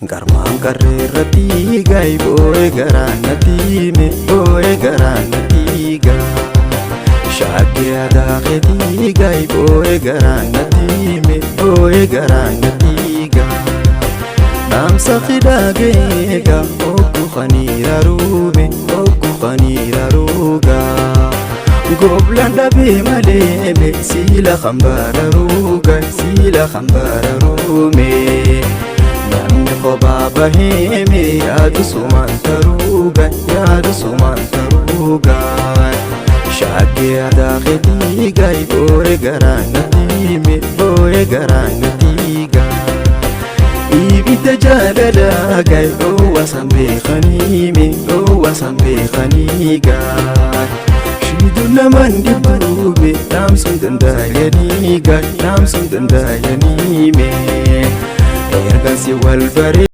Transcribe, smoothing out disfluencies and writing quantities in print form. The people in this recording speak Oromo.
Qarmaan qarree irratti gaay boo'ee garaan natti hime boo'ee garaan natti gaa. Shaakkee aadaa keetii gaay boo'ee garaan natti hime boo'ee garaan natti gaa. Dhaamsa fidhaa geegaa oggu kaniira ruume oggu kaniira ruugaa. Goblaan dhabee malee me siila hambaara ruugaa siila hambaara ruume. Namni kophaa bahee me yaadu sumaan taruugaa yaadu sumaan taruugaa. Shaakkee aadaa keetii gaay boo'ee garaan natti hime boo'ee garaan natti gaa. Ibidda jaalalaa gaay dhoowwa san beekanii me dhoowwa san beekanii gaay. Shiiduu namaan dhibbuume dhaamsuun danda'anii gaay dhaamsuun danda'anii me. Ergaan si wal baree.